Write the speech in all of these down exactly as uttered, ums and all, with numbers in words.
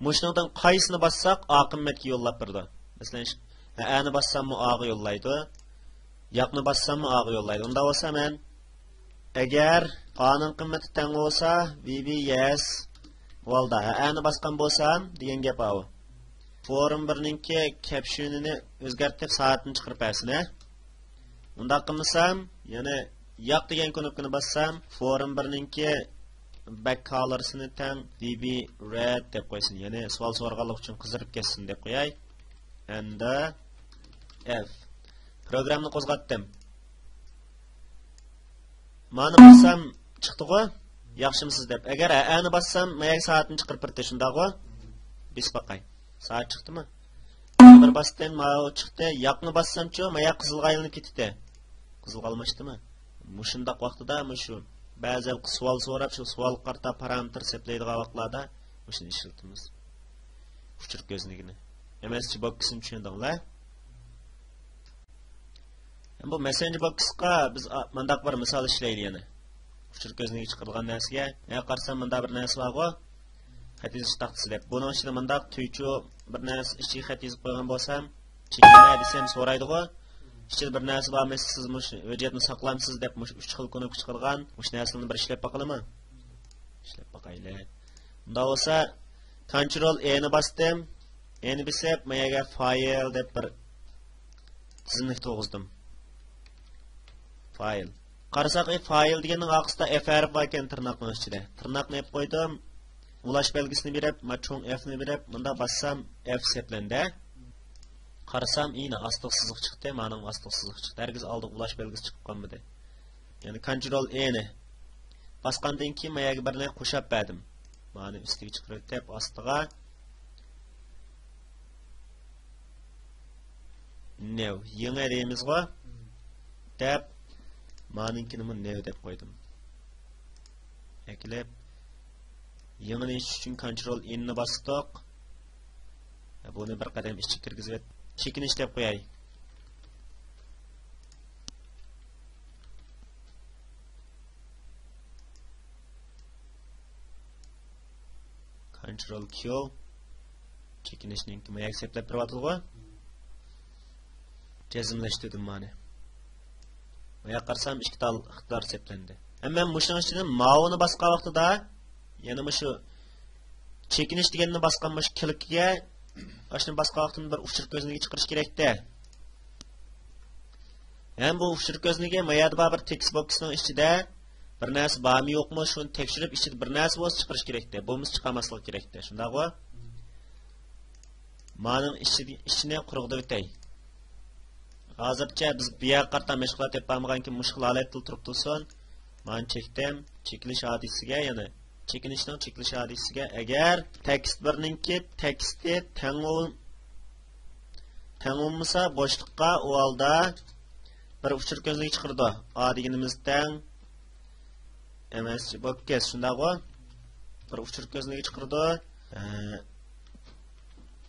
مۇشۇنىڭدىن قايسىنى باسساق، ئا قىممەتكە يوللاپ بېرىدۇ. مەسىلەن، ھە، ئەنى باسساممۇ ئاغا يوللايدۇ. ياقنى باسساممۇ ئاغا يوللايدۇ. ئۇنداق بولسا مەن، ئەگەر ئانىڭ قىممىتى تەڭ بولسا، ۋى بى يەس. ۋالدا، ھە، ئەنى باسقان بولسام دېگەن گەپ ئاۋۇ. فورم بىرنىڭكى كەپشۈنىنى ئۆزگەرتىپ سائەتنى چىقىرىپ بەرسىنە. ئۇنداق قىلمىسام، يەنە ياق دېگەن كۇنۇپكىنى باسسام، فورم بىرنىڭكى بەك كالىرسىنى تەڭ ۋى بى رەد دەپ قويسۇن. يەنى سوئال سورىغانلىقى ئۈچۈن قىزىرىپ كەتسۇن دەپ قوياي. ئەند ئېف. پروگراممىنى قوزغاتتىم. مانا باسسام چىقتىغۇ؟ ياخشىمۇسىز دەپ. ئەگەر ئەنى باسسام، ما يەرگە سائەتنى چىقىرىپ بېرىدۇ، شۇنداقغۇ؟ بېسىپ باقاي. سائەت چىقتىمۇ؟ بىر باستىم، ماۋۇ چىقتى. ياقنى باسسامچۇ، ما يەر قىزىلغا ئايلىنىپ كېتىتتى. قىزىلغا ئالماشتىمۇ؟ مۇشۇنداق ۋاقتىدا مۇشۇ بەزى ھېلىقى سوئال سوراپ، شۇ سوئالغا قارىتا پارامېتىر سەپلەيدىغان ۋاقىتلاردا مۇشۇنى ئىشلىتىمىز. ئۇچۇر كۆزنىكىنى. ئەمەسچى بوكسىنى چۈشەندىڭلار؟ بۇ مەسسېنجېر بوكسقا بىز، ئا، مۇنداق بىر مىسال ئىشلەيلى يەنە. ئۇچۇر كۆزنىكى چىقىرىلغان نەرسىگە، مەن قارىسام مۇنداق بىر نەرسە بارغۇ. خەت يېزىش تاختىسى دەپ. بۇنىڭ ئىچىدە مۇنداق تۈيچۇ بىر نەرسە ئىچىگە خەت يېزىپ قويغان بولسام، چېكىنمە دېسەم سورايدىغۇ. ئىچىدە بىر نەرسە بارمۇ، سىز مۇشۇ ھۆججەتنى ساقلامسىز دەپ مۇشۇ ئۈچ خىل كۇنۇپكا چىقىرغان. مۇشۇ نەرسىلەرنى بىر ئىشلەپ باقىلىمۇ؟ ئىشلەپ باقايلى. ئۇنداق بولسا، كونترول ئېنى باستىم. ئېنى بېسىپ، ما يەرگە فايل دەپ بىر تىزىملىك تۇرغۇزدۇم. فايل. قارىساق، ئى، فايل دېگەننىڭ ئارقىسىدا ئېف ھەرپى بار ئىكەن تىرناقنىڭ ئىچىدە. تىرناقنى ئېلىپ قويدۇم. ئۇلاش بەلگىسىنى بېرىپ، ما چوڭ ئېفنى بېرىپ، مۇنداق باسسام، ئېف سەپلەندى. قارىسام، ئىنى ئاستىغا سىزىق چىقتى، مانىڭ ئاستىغا سىزىق چىقتى. ھەرگىز ئالدىغا ئۇلاش بەلگىسى چىقىپ قالمىدى. يەنى كونترول ئېنى باسقاندىن كېيىن ما يەرگە بىرنى قوشاپ بەردىم. مانى ئۈستىگە چىقىرىۋېتىپ ئاستىغا نيۇ، يېڭى دەيمىزغۇ دەپ، مانىڭكىنىمۇ نيۇ دەپ قويدۇم. ئەكىلىپ، يېڭىنى ئېچىش ئۈچۈن كونترول ئېننى باستۇق. بۇنى بىر قەدەم ئىچىگە كىرگۈزۈپ، چېكىنىش دەپ قوياي. كونترول كيۇ. چېكىنىشنىڭكى ما يەرگە سەپلەپ بېرىۋاتىدىغۇ. جەزملەشتۈردۈم مانى. ما يەرگە قارىسام، ئىككى تال ئىقتىدار سەپلەندى. ھەم مەن مۇشۇنىڭ ئىچىدىن ماۋۇنى باسقان ۋاقتىدا، يەنە مۇشۇ چېكىنىش دېگەننى باسقان مۇشۇ كىلىككە، ئاشۇنى باسقان ۋاقتىدا بىر ئۇچۇر كۆزنىكى چىقىرىش كېرەكتە. ھەم بۇ ئۇچۇر كۆزنىكى ما يەردە بار بىر تېكىست بوكسنىڭ ئىچىدە بىر نەرسە بارمۇ يوقمۇ، شۇنى تەكشۈرۈپ، ئىچىدە بىر نەرسە بولسا چىقىرىش كېرەكتە. بولمىسا چىقارماسلىقى كېرەكتە. شۇنداقغۇ؟ مانىڭ ئىچىدە، ئىچىنى قۇرغۇزۇۋېتەي. ھازىرچە بىز بۇ يەرگە قارىتا مەشغۇلات ئېلىپ بارمىغانكىن، مۇشۇ خىل ھالەتتىلا تۇرۇپ تۇرسۇن. مانى چەكتىم. چېكىلىش ھادىسىسىگە يەنە. چېكىنىشنىڭ چېكىلىش ھادىسىسىگە ئەگەر تېكىست بىرنىڭكى تېكىستى تەڭ بول-، تەڭ بولمىسا بوشلۇققا، ئۇ ھالدا بىر ئۇچۇر كۆزنىكى چىقىرىدۇ. ئا دېگىنىمىز تەڭ ئەمەس، بوپكەن، شۇنداقغۇ؟ بىر ئۇچۇر كۆزنىكى چىقىرىدۇ. ئە،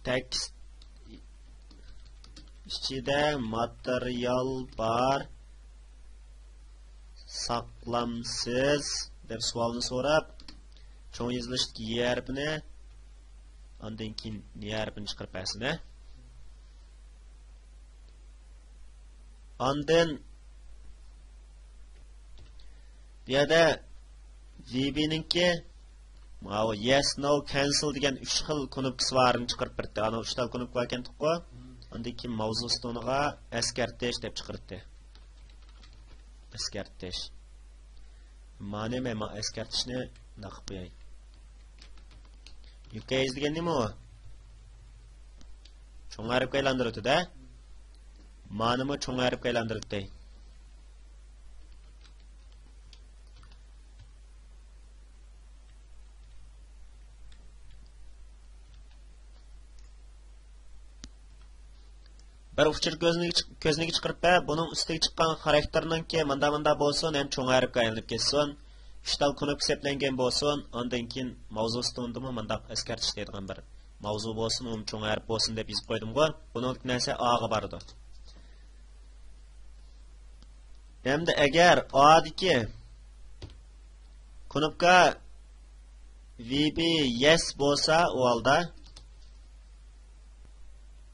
تېكىست ئىچىدە ماتېرىيال بار، ساقلامسىز دەپ سوئالنى سوراپ، چوڭ يېزىلىشتىكى ي ھەرپىنى، ئاندىن كېيىن ن ھەرپىنى چىقىرىپ بەرسىنە. ئاندىن بۇ يەردە ۋى بى نىڭكى ماۋۇ يەس، نو، كەنسىل دېگەن ئۈچ خىل كۇنۇپكىسى بارىنى چىقىرىپ بەردى. ئانا ئۈچ تال كۇنۇپكا باركەنتۇققۇ. ئاندىن كېيىن ماۋزۇ ئۈستۈنىغا ئەسكەرتىش دەپ چىقىرتتى. ئەسكەرتىش. مانى مەن ما ئەسكەرتىشنى ناقىپ قوياي. يۇكەيز دېگەن نېمە ئۇ؟ چوڭ ھەرپكە ئايلاندۇرۇۋېتىدۇ. مانىمۇ چوڭ ھەرپكە ئايلاندۇرۇۋېتەي. بىر ئۇچۇر كۆزنىكى چىق-، كۆزنىكى چىقىرىپ بەر، بۇنىڭ ئۈستىگە چىققان خاراكتېرنىڭكى ماندا ماندا بولسۇن، ھەم چوڭ ھەرپكە ئايلىنىپ كەتسۇن. ئۈچ تال كۇنۇپكا سەپلەنگەن بولسۇن، ئاندىن كېيىن ماۋزۇ ئۈستۈندىمۇ مانداق ئەسكەرتىش دەيدىغان بىر ماۋزۇ بولسۇن، ئۇمۇ چوڭ ھەرپ بولسۇن دەپ يېزىپ قويدۇمغۇ. بۇنىڭدىكى نەرسە ئاغا بارىدۇ. ھەمدە ئەگەر ئادىكى كۇنۇپكا ۋى بى يەس بولسا، ئۇ ھالدا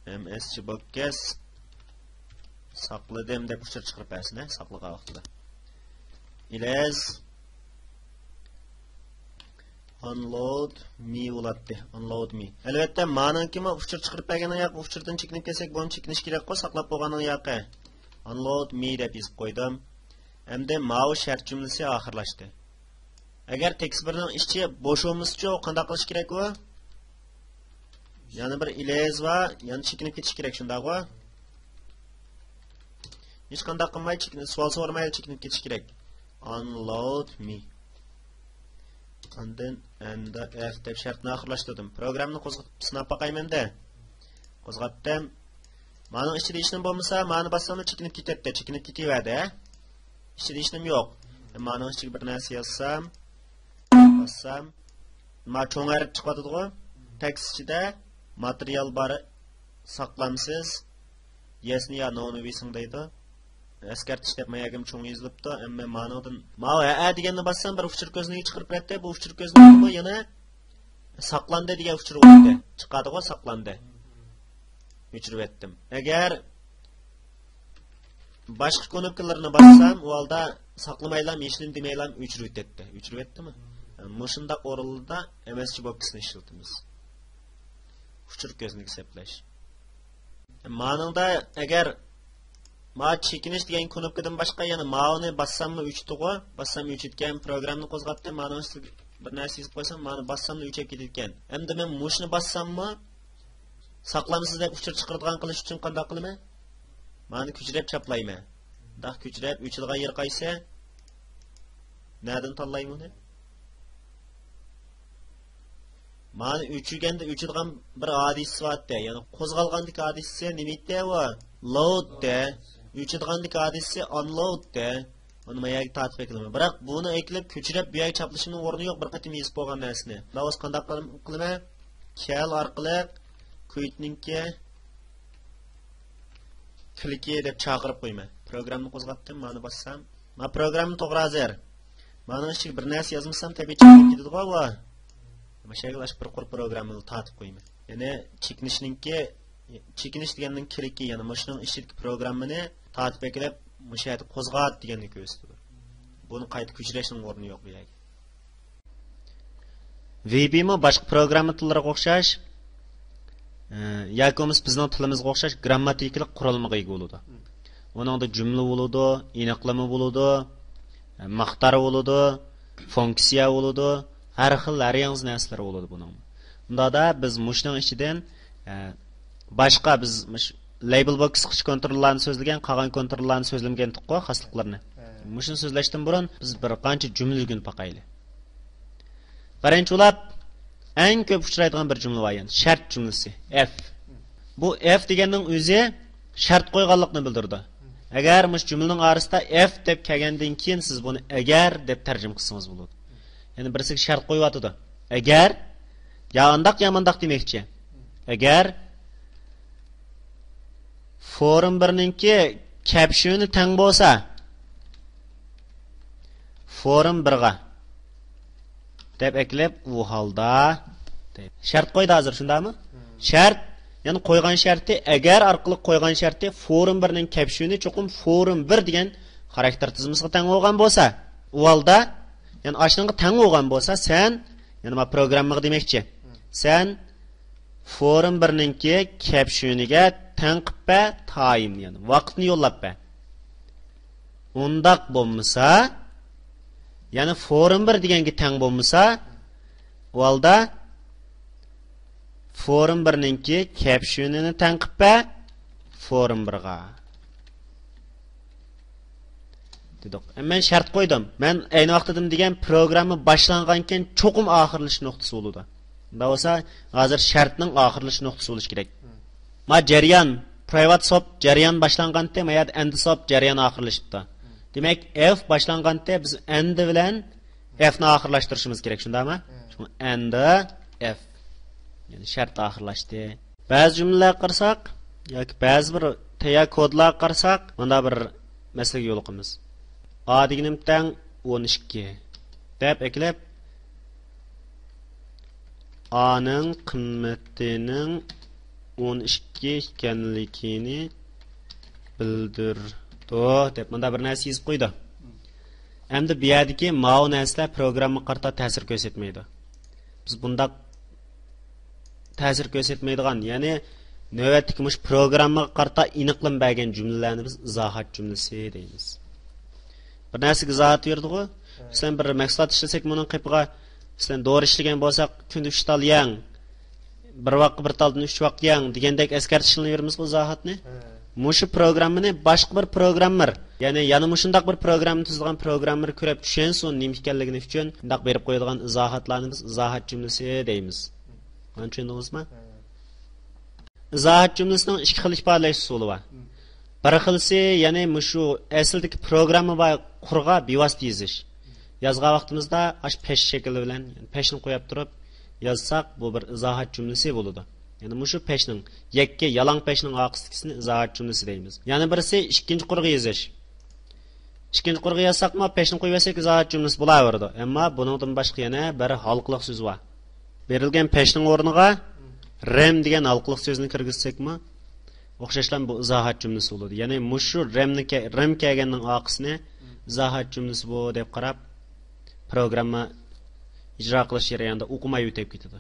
ئەم ئەس جى بوكس ساقلىدىم دەپ ئۇچۇر چىقىرىپ بەرسىنە، ساقلىغان ۋاقتىدا. ئىلەز ئانلود مى بولاتتى. ئانلود مى. ئەلۋەتتە، مانىڭكىمۇ ئۇچۇر چىقىرىپ بەرگەننىڭ ياقى ئۇچۇردىن چېكىنىپ كەلسەك، بۇمۇ چېكىنىش كېرەكقۇ، ساقلاپ بولغاننىڭ ياقى. ئانلود مى دەپ يېزىپ قويدۇم. ئەمدى ماۋۇ شەرت جۈملىسى ئاخىرلاشتى. ئەگەر تېكىست بىرنىڭ ئىچى بوش بولمىسىچۇ، قانداق قىلىش كېرەك ئۇ؟ يەنە بىر ئىلەز بار، يەنە چېكىنىپ كېتىش كېرەك، شۇنداقغۇ؟ ھېچقانداق قىلماي، چېكىنىپ، سوئال سورىمايلا چېكىنىپ كېتىش كېرەك. ئانلود مى. ئاندىن ئەند ئېف دەپ شەرتنى ئاخىرلاشتۇردۇم. پروگراممىنى قوزغىتىپ سىناپ باقايمەن-دە. قوزغاتتىم. مانىڭ ئىچىدە ھېچنېمە بولمىسا، مانى باسساملا چېكىنىپ كېتەتتى. چېكىنىپ كېتىۋەردى، ھە؟ ئىچىدە ھېچنېمە يوق. مانىڭ ئىچىگە بىر نەرسە يازسام، باسسام، ما چوڭ ھەرپ چىقىۋاتىدىغۇ؟ تېكىست ئىچىدە ماتېرىيال بار، ساقلامسىز، يەسنى يا نونى ۋېسىڭ دەيدۇ. ئەسكەرتىش دەپ ما يەرگىمۇ چوڭ يېزىلىپتۇ. ئەمما مانىڭدىن، ماۋۇ ھەئە دېگەننى باسسام، بىر ئۇچۇر كۆزنىكى چىقىرىپ بەردى. بۇ ئۇچۇر كۆزنىكىمۇ يەنە ساقلاندى دېگەن ئۇچۇر بولدى. چىقادىغۇ، ساقلاندى. ئۆچۈرۈۋەتتىم. ئەگەر باشقا كۇنۇپكىلىرىنى باسسام، ئۇ ھالدا ساقلىمايلا، ھېچنېمە دېمەيلا ئۆچۈرۈۋېتەتتى. ئۆچۈرۈۋەتتىمۇ؟ مۇشۇنداق ئورۇنلىرىدا ئەم ئەس جى بوكسنى ئىشلىتىمىز. ئۇچۇر كۆزنىكى سەپلەش. مانىڭدا ئەگەر ما چېكىنىش دېگەن كۇنۇپكىدىن باشقا يەنە ماۋۇنى باسساممۇ ئۆچىدىغۇ؟ باسسام ئۆچىدىكەن، پروگراممىنى قوزغاتتىم، مانىڭ ئۈستىگە بىر نەرسە يېزىپ قويسام، مانى باسساملا ئۆچۈپ كېتىدىكەن. ئەمدى مەن مۇشۇنى باسساممۇ، ساقلامسىز دەپ ئۇچۇر چىقىرىدىغان قىلىش ئۈچۈن قانداق قىلىمەن؟ مانى كۆچۈرۈپ چاپلايمەن. مۇنداق كۆچۈرۈپ، ئۆچىدىغان يېرى قايسى؟ نەدىن تاللايمەن ئۇنى؟ مانى ئۆچۈرگەندە ئۆچىدىغان بىر ھادىسىسى بارتتى. يەنى قوزغالغاندىكى ھادىسىسى نېمە ئىدى ئۇ؟ لود دە. ئۆچىدىغاندىكى ھادىسىسى ئانلود دە. ئۇنى ما يەرگە تارتىپ ئەكىلىمەن. بىراق بۇنى ئەكىلىپ كۆچۈرۈپ بۇ يەرگە چاپلىشىمنىڭ ئورنى يوق، بىر قېتىم يېزىپ بولغان نەرسىنى. مۇنداق بولسا قانداق قىلىم-، قىلىمەن؟ كەل ئارقىلىق كۇيتنىڭكى كىلىكى دەپ چاقىرىپ قويىمەن. پروگراممىنى قوزغاتتىم، مانى باسسام. ما پروگرامما توغرا ھازىر. مانىڭ ئىچىگە بىر نەرسە يازمىسام، تەبىئىي چىقىپ كېتىدىغۇ بۇ. ماشۇ يەرگە ئاشۇ بىر قۇر پروگراممىنى تارتىپ قويىمەن. يەنى چېكىنىشنىڭكى، چېكىنىش دېگەننىڭ كىلىكى، يەنى مۇشۇنىڭ ئىچىدىكى پروگراممىنى تارتىپ ئەكېلىپ، مۇشۇ يەردە قوزغات دېگەننى كۆرسىتىدۇ. بۇنى قايتا كۆچۈرۈشنىڭ ئورنى يوق بۇ يەرگە. ۋى بىمۇ باشقا پروگرامما تىللىرىغا ئوخشاش، ئە، ياكى بولمىسا بىزنىڭ تىلىمىزغا ئوخشاش گىرامماتىكىلىق قۇرۇلمىغا ئىگە بولىدۇ. ئۇنىڭدا جۈملە بولىدۇ، ئېنىقلىما بولىدۇ، ئە، مىقدار بولىدۇ، فۇنكسىيە بولىدۇ، ھەر خىل، ھەر ياڭزا نەرسىلەر بولىدۇ بۇنىڭ. ئۇنداقتا بىز مۇشۇنىڭ ئىچىدىن، ئە، باشقا بىز مۇش-، لەيبىل بوكسقىچە كونتروللارنى سۆزلىگەن، قالغان كونتروللارنى سۆزلىمىگەنتۇققۇ، خاسلىقلىرىنى. ھە. مۇشۇنى سۆزلەشتىن بۇرۇن بىز بىر قانچە جۈملە ئۆگىنىپ باقايلى. بىرىنچى بولۇپ، ئەڭ كۆپ ئۇچرايدىغان بىر جۈملە بار، يەنى شەرت جۈملىسى، ئېف. بۇ ئېف دېگەننىڭ ئۆزى شەرت قويغانلىقنى بىلدۈرىدۇ. ئەگەر مۇشۇ جۈملىنىڭ ئارىسىدا ئېف دەپ كەلگەندىن كېيىن سىز بۇنى ئەگەر دەپ تەرجىمە قىلسىڭىز بولىدۇ. يەنى بىرسىگە شەرت قويۇۋاتىدۇ. ئەگەر يا ئانداق يا مانداق دېمەكچى. ئەگەر فورم بىرنىڭكى كەپشۈنى تەڭ بولسا، فورم بىرغا دەپ ئەكىلىپ، ئۇ ھالدا شەرت قويدى ھازىر، شۇنداقمۇ؟ شەرت، يەنى قويغان شەرتى، ئەگەر ئارقىلىق قويغان شەرتى فورم بىرنىڭ كەپشۈنى چوقۇم فورم بىر دېگەن خاراكتېر تىزمىسىغا تەڭ بولغان بولسا، ئۇ ھالدا، يەنى ئاشۇنىڭغا تەڭ بولغان بولسا، سەن، يەنى ما پروگراممىغا دېمەكچى، سەن فورم بىرنىڭكى كەپشۈنىگە تەڭ قىلىپ بەر، تايم، يەنى ۋاقىتنى يوللاپ بەر. ئۇنداق بولمىسا، يەنى فورم بىر دېگەنگە تەڭ بولمىسا، ئۇ ھالدا فورم بىرنىڭكى كەپشۈنىنى تەڭ قىلىپ بەر، فورم بىرغا. دېدۇق. مەن شەرت قويدۇم. مەن ئەينى ۋاقتىدا دېگەن پروگرامما باشلانغانكەن چوقۇم ئاخىرلىشىش نۇقتىسى بولىدۇ. ئۇنداق بولسا، ھازىر شەرتنىڭ ئاخىرلىشىش نۇقتىسى بولۇشى كېرەك. ما جەريان، پرايۋات سوپ جەريان باشلانغانتى، ما يەردە ئەندى سوپ جەريان ئاخىرلىشىپتۇ. دېمەك، ئېف باشلانغانتى، بىز ئەندى بىلەن ئېفنى ئاخىرلاشتۇرۇشىمىز كېرەك، شۇنداقمۇ؟ شۇڭا ئەندى ئېف. يەنى شەرت ئاخىرلاشتى. بەزى جۈملىلەرگە قارىساق ياكى بەزى بىر تەييار كودلارغا قارىساق، مۇنداق بىر مەسىلىگە يولۇقىمىز. ئا دېگىنىم تەڭ ئون ئىككى دەپ ئەكىلىپ، ئانىڭ قىممىتىنىڭ ئون ئىككى ئىكەنلىكىنى بىلدۈرىدۇ، دەپ مۇنداق بىر نەرسە يېزىپ قويدى. ئەمدى بۇ يەردىكى ماۋۇ نەرسىلەر پروگراممىغا قارىتا تەسىر كۆرسەتمەيدۇ. بىز بۇنداق تەسىر كۆرسەتمەيدىغان، يەنى نۆۋەتتىكى مۇشۇ پروگراممىغا قارىتا ئېنىقلىما بەرگەن جۈملىلەرنى بىز ئىزاھات جۈملىسى دەيمىز. بىر نەرسىگە ئىزاھات بېرىدىغۇ. مەسىلەن، بىر مەھسۇلات ئىشلىسەك، بۇنىڭ قېپىغا، مەسىلەن، دورا ئىشلىگەن بولساق، كۈندە ئۈچ تال يەڭ، بىر ۋاققا بىر تالدىن ئۈچ ۋاق يەڭ دېگەندەك ئەسكەرتىش قىلىنىۋېرىمىزغۇ ئىزاھاتنى. مۇشۇ پروگراممىنى باشقا بىر پروگراممېر، يەنى يەنە مۇشۇنداق بىر پروگرامما تۈزىدىغان پروگراممېر كۆرۈپ چۈشەنسۇن نېمە ئىكەنلىكىنى ئۈچۈن، مۇنداق بېرىپ قويىدىغان ئىزاھاتلارنى بىز ئىزاھات جۈملىسى دەيمىز. مانا چۈشەندىڭىزمۇ؟ ئىزاھات جۈملىسىنىڭ ئىككى خىل ئىپادىلەش ئۇسۇلى بار. بىر خىلسى، يەنى مۇشۇ ئەسلىدىكى پروگرامما بار قۇرغا بىۋاسىتە يېزىش. يازغان ۋاقتىمىزدا ئاش پەش شەكلى بىلەن، پەشنى قويۇپ تۇرۇپ يازساق، بۇ بىر ئىزاھات جۈملىسى بولىدۇ. يەنى مۇشۇ پەشنىڭ، يەككە يالاڭ پەشنىڭ ئارقىسىدىكىسىنى ئىزاھات جۈملىسى دەيمىز. يەنە بىرسى ئىككىنچى قۇرغا يېزىش. ئىككىنچى قۇرغا يازساقمۇ، پەشنى قويۇۋەتسەك، ئىزاھات جۈملىسى بولاۋېرىدۇ. ئەمما بۇنىڭدىن باشقا يەنە بىر ھالقىلىق سۆز بار. بېرىلگەن پەشنىڭ ئورنىغا رەم دېگەن ھالقىلىق سۆزنى كىرگۈزسەكمۇ، ئوخشاشلا بۇ ئىزاھات جۈملىسى بولىدۇ. يەنى مۇشۇ رەمنى كە-، رەم كەلگەننىڭ ئارقىسىنى ئىزاھات جۈملىسى بۇ دەپ قاراپ، پروگرامما ئىجرا قىلىش جەريانىدا ئوقۇماي ئۆتۈپ كېتىدۇ.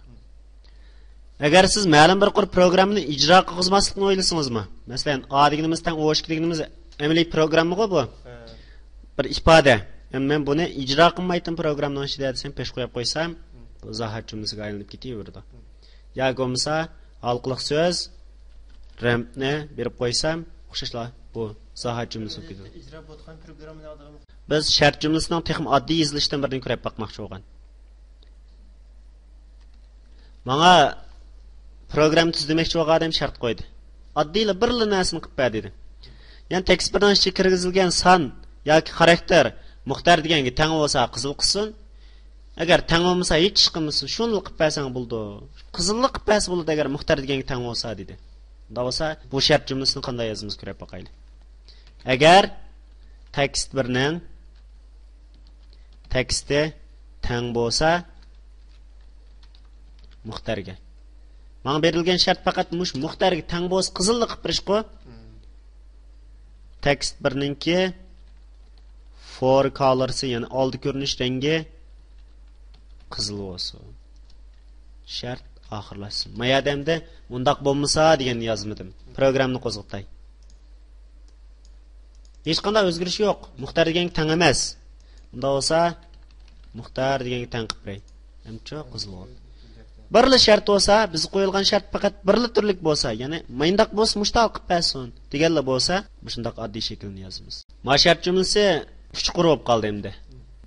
ئەگەر سىز مەلۇم بىر قۇر پروگراممىنى ئىجرا قىلغۇزماسلىقنى ئويلىسىڭىزمۇ، مەسىلەن، ئا دېگىنىمىز تەڭ ئو ئىككى دېگىنىمىز ئەمەلىي پروگراممىغۇ بۇ. بىر ئىپادە. ئەمما مەن بۇنى ئىجرا قىلمايتتىم پروگراممىنىڭ ئىچىدە دېسەم، پەش قويۇپ قويسام، بۇ ئىزاھات جۈملىسىگە ئايلىنىپ كېتىۋېرىدۇ. ياكى بولمىسا ھالقىلىق سۆز، رەمنى بېرىپ قويسام، ئوخشاشلا بۇ ئىزاھات جۈملىسى بولۇپ كېتىدۇ. ئىجرا بولۇۋاتقان پروگراممىنى ئادەم بىز شەرت جۈملىسىنىڭ تېخىمۇ ئاددىي يېزىلىشىدىن بىرنى كۆرۈپ باقماقچى بولغان. ماڭا پروگرامما تۈز دېمەكچى بولغان ئادەم شەرت قويدى. ئاددىيلا بىرلا نەرسىنى قىلىپ بەر دېدى. يەنى تېكىست بىرنىڭ ئىچىگە كىرگۈزۈلگەن سان ياكى خاراكتېر مۇختەر دېگەنگە تەڭ بولسا قىزىل قىلسۇن. ئەگەر تەڭ بولمىسا ھېچ ئىش قىلمىسۇن. شۇنىلا قىلىپ بەرسەڭ بولىدۇ. قىزىللا قىلىپ بەرسە بولىدۇ، ئەگەر مۇختەر دېگەنگە تەڭ بولسا دېدى. ئۇنداق بولسا بۇ شەرت جۈملىسىنى قانداق يازىمىز كۆرۈپ باقايلى. ئەگەر تېكىست بىرنىڭ تېكىستى تەڭ بولسا مۇختەرگە. ماڭا بېرىلگەن شەرت پەقەت مۇشۇ مۇختەرگە تەڭ بولسا قىزىللا قىلىپ بېرىشقۇ. تېكىست بىرنىڭكى فور كالرسى، يەنى ئالدى كۆرۈنۈش رەڭگى قىزىل بولسۇن. شەرت ئاخىرلاشسۇن. ما يەردە ئەمدى ئۇنداق بولمىسا دېگەننى يازمىدىم. پروگراممىنى قوزغىتاي. ھېچقانداق ئۆزگىرىش يوق. مۇختەر دېگەنگە تەڭ ئەمەس. ئۇنداق بولسا مۇختەر دېگەنگە تەڭ قىلىپ بېرەي. ئەمچۇ قىزىل بولدى. بىرلا شەرت بولسا، بىزگە قويۇلغان شەرت پەقەت بىرلا تۈرلۈك بولسا، يەنى ماينداق بولسا مۇشتاق قىلىپ بەرسۇن دېگەنلا بولسا، مۇشۇنداق ئاددىي شەكىلنى يازىمىز. ما شەرت جۈملىسى ئۈچ قۇر بولۇپ قالدى ئەمدى.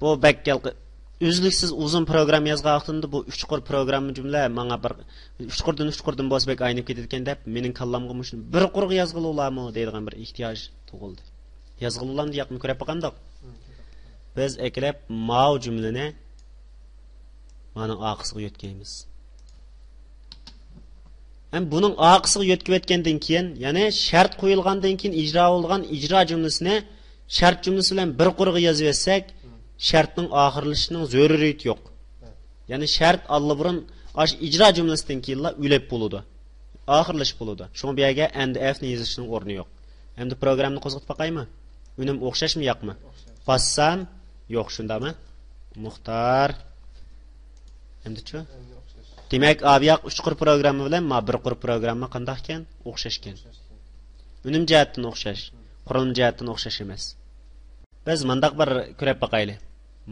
بۇ بەك يالقى-، ئۈزلۈكسىز ئۇزۇن پروگرامما يازغان ۋاقتىمدا بۇ ئۈچ قۇر پروگرامما جۈملە ماڭا بىر ئۈچ قۇردىن، ئۈچ قۇردىن بولسا بەك ئاينىپ كېتىدىكەن دەپ، مېنىڭ كاللامغا مۇشۇنى بىر قۇرغا يازغىلى بولامۇ دەيدىغان بىر ئېھتىياج تۇغۇلدى. يازغىلى بولامدۇ ياقمۇ كۆرۈپ باقامدۇق؟ بىز ئەكىلىپ ماۋۇ جۈملىنى مانىڭ ئارقىسىغا يۆتكەيمىز. ھەم بۇنىڭ ئارقىسىغا يۆتكىۋەتكەندىن كېيىن، يەنى شەرت قويۇلغاندىن كېيىن ئىجرا بولىدىغان ئىجرا جۈملىسىنى شەرت جۈملىسى بىلەن بىر قۇرغا يېزىۋەتسەك، شەرتنىڭ ئاخىرلىشىشىنىڭ زۆرۈرىيىتى يوق. يەنى شەرت ئاللىبۇرۇن ئاشۇ ئىجرا جۈملىسىدىن كېيىنلا ئۆلۈپ بولىدۇ. ئاخىرلىشىپ بولىدۇ. شۇڭا بۇ يەرگە ئەند ئەفنى يېزىشنىڭ ئورنى يوق. ئەمدى پروگراممىنى قوزغىتىپ باقايمۇ؟ ئۈنۈم ئوخشاشمۇ ياقمۇ؟ باسسام، يوق، شۇنداقمۇ؟ مۇختار. ئەمدىچۇ؟ دېمەك، ئا بۇياق ئۈچ قۇر پروگرامما بىلەن ما بىر قۇر پروگرامما قانداقكەن؟ ئوخشاشكەن. ئۈنۈم جەھەتتىن ئوخشاش، قۇرۇلما جەھەتتىن ئوخشاش ئەمەس. بىز مۇنداق بىر كۆرۈپ باقايلى.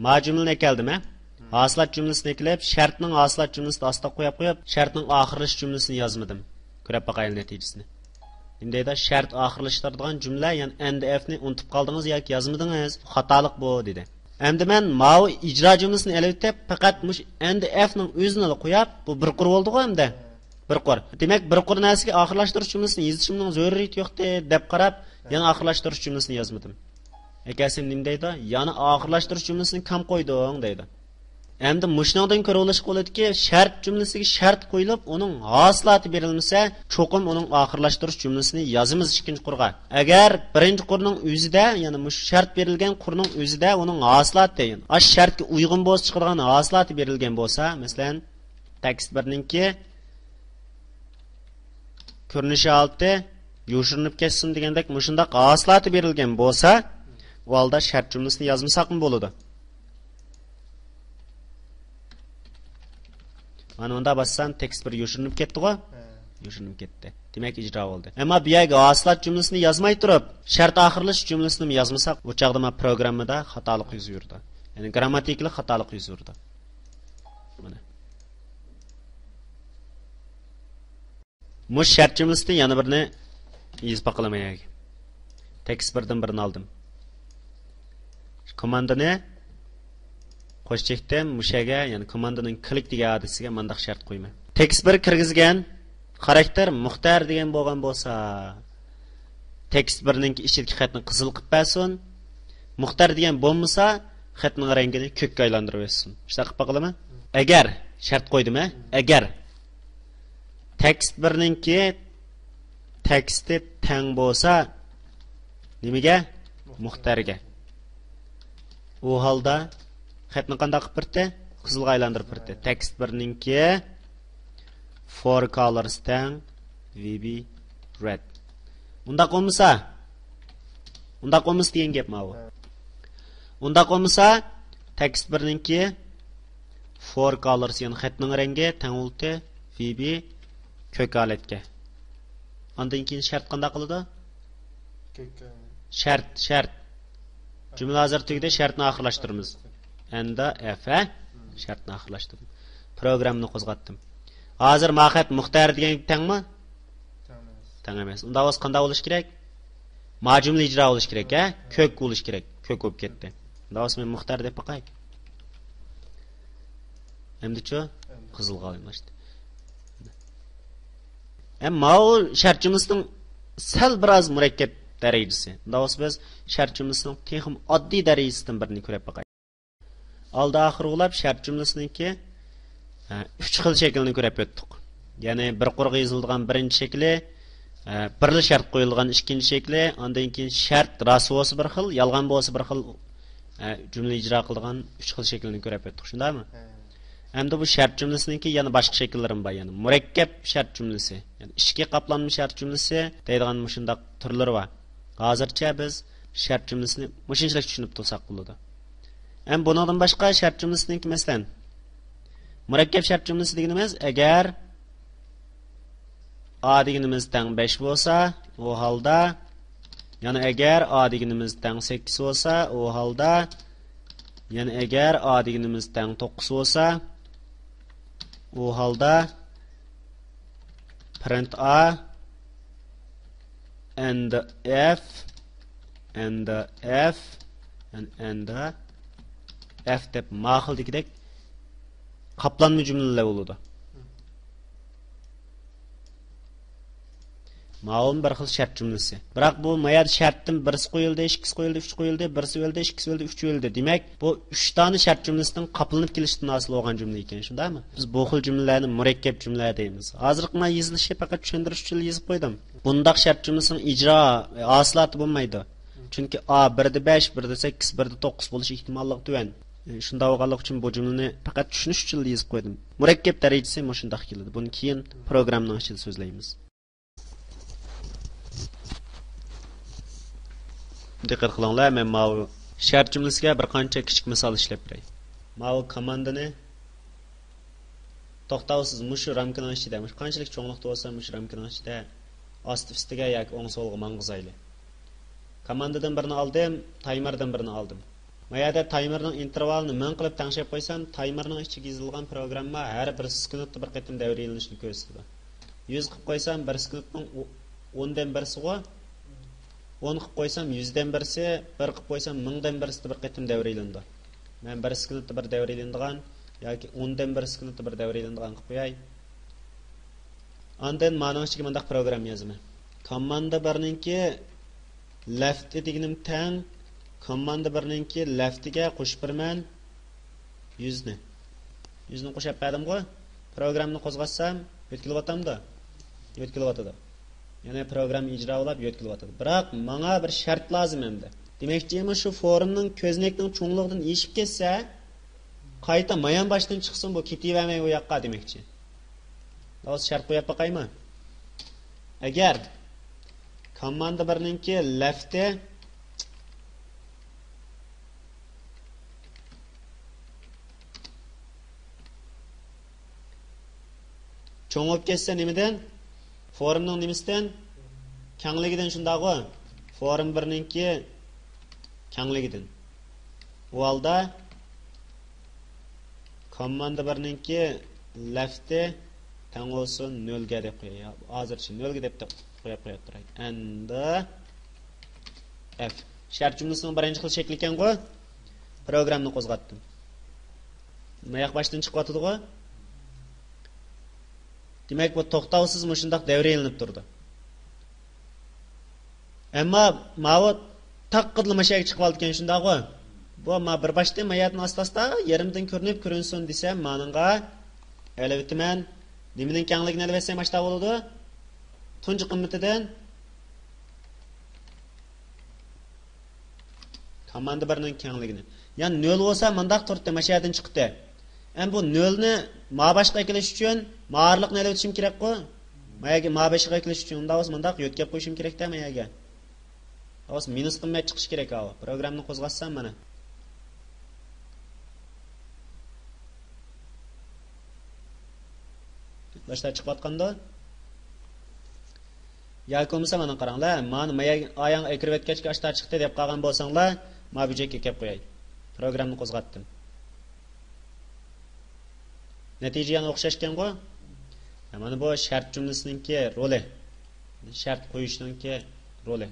ما جۈملىنى ئەكەلدىم، ھە؟ ھاسىلات جۈملىسىنى ئەكېلىپ، شەرتنىڭ ھاسىلات جۈملىسىنى ئاستا قويۇپ قويۇپ، شەرتنىڭ ئاخىرلىشىش جۈملىسىنى يازمىدىم. كۆرۈپ باقايلى نەتىجىسىنى. نېمە دەيدۇ؟ شەرت ئاخىرلاشتۇرىدىغان جۈملە، يەنى ئەند ئەفنى ئۇنتۇپ قالدىڭىز ياكى يازمىدىڭىز؟ خاتالىق بۇ، دېدى. ئەمدى مەن ماۋۇ ئىجرا جۈملىسىنى ئېلىۋېتىپ، پەقەت مۇشۇ ئەند ئەفنىڭ ئۆزىنىلا قويۇپ، بۇ بىر قۇر بولدىغۇ ئەمدى. بىر قۇر. دېمەك، بىر قۇر نەرسىگە ئاخىرلاشتۇرۇش جۈملىسىنى يېزىشىمنىڭ زۆرۈرىيىتى يوقتى، دەپ قاراپ، يەنە ئاخىرلاشتۇرۇش جۈملىسىنى يازمىدىم. ئەكەلسەم نېمە دەيدۇ؟ يەنە ئاخىرلاشتۇرۇش جۈملىسىنى كام قويدۇڭ دەيدۇ. ئەمدى مۇشۇنىڭدىن كۆرۈۋېلىشقا بولىدۇكى، شەرت جۈملىسىگە شەرت قويۇلۇپ، ئۇنىڭ ھاسىلاتى بېرىلمىسە، چوقۇم ئۇنىڭ ئاخىرلاشتۇرۇش جۈملىسىنى يازىمىز ئىككىنچى قۇرغا. ئەگەر بىرىنچى قۇرنىڭ ئۆزىدە، يەنى مۇشۇ شەرت بېرىلگەن قۇرنىڭ ئۆزىدە ئۇنىڭ ھاسىلاتى، يەنى ئاشۇ شەرتكە ئۇيغۇن بولسا چىقىدىغان ھاسىلاتى بېرىلگەن بولسا، مەسىلەن، تېكىست بىرنىڭكى كۆرۈنۈش ھالىتى يوشۇرۇنۇپ كەتسۇن دېگەندەك مۇشۇنداق ھاسىلاتى بېرىلگەن بولسا، ئۇ ھالدا شەرت جۈملىسىنى يازمىساقمۇ بولىدۇ. مانا مۇنداق باسسام، تېكىست بىر يوشۇرۇنۇپ كەتتىغۇ؟ ھە. يوشۇرۇنۇپ كەتتى. دېمەك، ئىجرا بولدى. ئەمما بۇ يەرگە ھاسىلات جۈملىسىنى يازماي تۇرۇپ، شەرت ئاخىرلىشىش جۈملىسىنىمۇ يازمىساق، ئۇ چاغدا مانا پروگراممىدا خاتالىق يۈز بېرىدۇ. يەنى گرامماتىكىلىق خاتالىق يۈز بېرىدۇ. مانا. مۇشۇ شەرت جۈملىسىدىن يەنە بىرنى يېزىپ باقىلى مەن يەرگە. تېكىست بىردىن بىرنى ئالدىم. كوماندىنى قوش چەكتىم، مۇشۇ يەرگە، يەنى كوماندىنىڭ كلىك دېگەن ھادىسىسىگە مانداق شەرت قويىمەن. تېكىست بىر كىرگۈزگەن، خاراكتېر مۇختەر دېگەن بولغان بولسا، تېكىست بىرنىڭكى ئىچىدىكى خەتنى قىزىل قىلىپ بەرسۇن. مۇختەر دېگەن بولمىسا، خەتنىڭ رەڭگىنى كۆككە ئايلاندۇرۇۋەتسۇن. شۇنداق قىلىپ باقىلىمۇ؟ ئەگەر، شەرت قويدۇم، ھە؟ ئەگەر تېكىست بىرنىڭكى تېكىستى تەڭ بولسا، نېمىگە؟ مۇختەرگە. ئۇ ھالدا خەتنى قانداق قىلىپ بېرىتتى؟ قىزىلغا ئايلاندۇرۇپ بېرىتتى. تېكىست بىرنىڭكى فور كالرس تەڭ ۋى بى رەد. ئۇنداق بولمىسا، ئۇنداق بولمىسا دېگەن گەپ ماۋۇ. ئۇنداق بولمىسا، تېكىست بىرنىڭكى فور كالرس، يەنى خەتنىڭ رەڭگى تەڭ بولدى ۋى بى كۆك ھالەتكە. ئاندىن كېيىن شەرت قانداق قىلىدۇ؟ كۆك ھالەت. شەرت، شەرت. جۈملە ھازىر تۈگىدى، شەرتنى ئاخىرلاشتۇرىمىز. ئەندا ئەف، ھە؟ شەرتنى ئاخىرلاشتۇردۇم. پروگراممىنى قوزغاتتىم. ھازىر ما خەت مۇختەر دېگەنگە تەڭمۇ؟ تەڭ ئەمەس. تەڭ ئەمەس. ئۇنداق بولسا قانداق بولۇشى كېرەك؟ ما جۈملە ئىجرا بولۇشى كېرەك، ھە؟ كۆك بولۇشى كېرەك. كۆك بولۇپ كەتتى. ئۇنداق بولسا مەن مۇختەر دەپ باقاي. ئەمدىچۇ؟ قىزىلغا ئايلاشتى. ھەم ماۋۇ شەرت جۈملىسىنىڭ سەل بىراز مۇرەككەپ دەرىجىسى. ئۇنداق بولسا بىز شەرت جۈملىسىنىڭ تېخىمۇ ئاددىي دەرىجىسىدىن بىرنى كۆرۈپ باقايلى. ئالدى ئاخىرغىلاپ شەرت جۈملىسىنىڭكى، ئە، ئۈچ خىل شەكلىنى كۆرۈپ ئۆتتۇق. يەنى بىر قۇرغا يېزىلىدىغان بىرىنچى شەكلى، ئە، بىرلا شەرت قويۇلغان ئىككىنچى شەكلى، ئاندىن كېيىن شەرت راست بولسا بىر خىل، يالغان بولسا بىر خىل، ئە، جۈملە ئىجرا قىلىدىغان ئۈچ خىل شەكلىنى كۆرۈپ ئۆتتۇق، شۇنداقمۇ؟ ھە. ئەمدى بۇ شەرت جۈملىسىنىڭكى يەنە باشقا شەكىللىرىمۇ بار، يەنى مۇرەككەپ شەرت جۈملىسى، يەنى ئىچكى قاپلانما شەرت جۈملىسى دەيدىغان مۇشۇنداق تۈرلىرى بار. ھازىرچە بىز شەرت جۈملىسىنى مۇشۇنچىلىك چۈشىنىپ تۇرساق بولىدۇ. ھەم بۇنىڭدىن باشقا شەرت جۈملىسىنىڭكى، مەسىلەن، مۇرەككەپ شەرت جۈملىسى دېگىنىمىز، ئەگەر ئا دېگىنىمىز تەڭ بەش بولسا، ئۇ ھالدا، يەنى ئەگەر ئا دېگىنىمىز تەڭ سەككىز بولسا، ئۇ ھالدا، يەنى ئەگەر ئا دېگىنىمىز تەڭ توققۇز بولسا، ئۇ ھالدا print a and f and f and, and f دەپ ما خىلدىكىدەك قاپلانما جۈملىلەر بولىدۇ. ماۋۇمۇ بىر خىل شەرت جۈملىسى. بىراق بۇ ما يەردە شەرتتىن بىرسى قويۇلدى، ئىككىسى قويۇلدى، ئۈچ قويۇلدى، بىرسى ئۆلدى، ئىككىسى ئۆلدى، ئۈچ ئۆلدى. دېمەك، بۇ ئۈچ دانە شەرت جۈملىسىنىڭ قاپلىنىپ كېلىشىدىن ھاسىل بولغان جۈملە ئىكەن، شۇنداقمۇ؟ بىز بۇ خىل جۈملىلەرنى مۇرەككەپ جۈملىلەر دەيمىز. ھازىرقى مانا يېزىلىشى پەقەت چۈشەندۈرۈش ئۈچۈن يېزىپ قويدۇم. بۇنداق شەرت جۈملىسىنىڭ ئىجرا ھاسىلاتى بولمايدۇ. چۈنكى ئا بىردە بەش، بىردە سەككىز، بىردە توققۇز بولۇش ئېھتىماللىقى تۆۋەن. شۇنداق بولغانلىقى ئۈچۈن بۇ جۈملىنى پەقەت چۈشىنىش ئۈچۈن يېزىپ قويدۇم. مۇرەككەپ دەرىجىسى مۇشۇنداق كېلىدۇ. بۇنى كېيىن پروگراممىنىڭ ئىچىدە سۆزلەيمىز. دىققەت قىلىڭلار، مەن ماۋۇ شەرت جۈملىسىگە بىر قانچە كىچىك مىسال ئىشلەپ بېرەي. ماۋۇ كوماندىنى توختاۋسىز مۇشۇ رامكىنىڭ ئىچىدە، مۇشۇ قانچىلىك چوڭلۇقتا بولسا، مۇشۇ رامكىنىڭ ئىچىدە ئاستى ئۈستىگە ياكى ئوڭ سولغا ماڭغۇزايلى. كوماندىدىن بىرنى ئالدىم، تايمېردىن بىرنى ئالدىم. ما يەردە تايمېرنىڭ ئىنتېرۋالىنى مىڭ قىلىپ تەڭشەپ قويسام، تايمېرنىڭ ئىچىگە يېزىلغان پروگرامما ھەر بىر سېكۇنتتا بىر قېتىم دەۋرىيلىنىشنى كۆرسىتىدۇ. يۈز قىلىپ قويسام، بىر سېكۇنتنىڭ ئو-، ئوندىن بىرسىغۇ، ئون قىلىپ قويسام، يۈزدىن بىرسى، بىر قىلىپ قويسام، مىڭدىن بىرسىدە بىر قېتىم دەۋرىيلىنىدۇ. مەن بىر سېكۇنتتا بىر دەۋرىيلىنىدىغان ياكى ئوندىن بىر سېكۇنتتا بىر دەۋرىيلىنىدىغان قىلىپ قوياي. ئاندىن مانىڭ ئىچىگە مۇنداق پروگرامما يازىمەن. كوماندا بىرنىڭكى لەفتى دېگىنىم تەڭ، كوماندا بىرنىڭكى لەفتىگە قوشۇپ بېرىمەن يۈزنى. يۈزنى قوشۇپ بەردىمغۇ؟ پروگراممىنى قوزغاتسام، يۆتكىلىۋاتامدۇ؟ يۆتكىلىۋاتىدۇ. يەنى پروگرامما ئىجرا بولاپ يۆتكىلىۋاتىدۇ. بىراق ماڭا بىر شەرت لازىم ئەمدى. دېمەكچى، مۇشۇ فورمنىڭ كۆزنەكنىڭ چوڭلۇقىدىن ئېشىپ كەتسە، قايتا مايان باشتىن چىقسۇن، بۇ كېتىۋەرمەي ئۇ ياققا دېمەكچى. ھازىر شەرت قويۇپ باقايمۇ؟ ئەگەر كوماندا بىرنىڭكى لەفتى چوڭ بولۇپ كەتسە نېمىدىن؟ فورمنىڭ نېمىسىدىن؟ كەڭلىكىدىن، شۇنداقغۇ؟ فورم بىرنىڭكى كەڭلىكىدىن. ئۇ ھالدا كوماندا بىرنىڭكى لەفتى تەڭ بولسۇن نۆلگە دەپ قوياي. ھازىرچە نۆلگە دەپ قويۇپ، قويۇپ تۇراي. ئەند ئەف. شەرت جۈملىسىنىڭ بىرىنچى خىل شەكلى ئىكەنغۇ؟ پروگراممىنى قوزغاتتىم. ماياق باشتىن چىقىۋاتىدىغۇ؟ دېمەك، بۇ توختاۋسىز مۇشۇنداق دەۋرىيلىنىپ تۇرىدۇ. ئەمما ماۋۇ تاققىدىلا ماشۇ يەرگە چىقىۋالىدىكەن، شۇنداقغۇ؟ بۇ ما بىر باشتىن ما يەردىن ئاستا-ئاستا يېرىمدىن كۆرۈنۈپ كۆرۈنسۇن دېسەم، مانىڭغا ئەلۋىتىمەن. نېمىنىڭ كەڭلىكىنى ئەلۋەتسەم ئاشتا بولىدۇ؟ تۇنجى قىممىتىدىن كوماندا بىرنىڭ كەڭلىكىنى. يەنى نۆل بولسا مۇنداق تۇرتتى، ماشۇ يەردىن چىقتى. ئەمما بۇ نۆلنى ما باشقا ئەكېلىش ئۈچۈن ما ئارىلىقنى ئېلىۋېتىشىم كېرەكقۇ؟ ما يەرگە، ما بېشىغا ئەكېلىش ئۈچۈن. ئۇنداق بولسا مۇنداق يۆتكەپ قويۇشۇم كېرەكتە ما يەرگە. بولسا مىنۇس قىممەت چىقىشى كېرەك ئاۋۇ. پروگراممىنى قوزغاتسام مانا. باشتا چىقىۋاتقاندۇ؟ ياكى بولمىسا مانا قاراڭلار، مانا ما يەرگە ئاياڭ ئەكىرىۋەتكەچكە ئاشتا چىقتى دەپ قالغان بولساڭلار، ما بۆجەككە كەپ قوياي. پروگراممىنى قوزغاتتىم. نەتىجە يەنە ئوخشاشكەنغۇ؟ ھە، مانا بۇ شەرت جۈملىسىنىڭكى رولى. شەرت قويۇشنىڭكى رولى.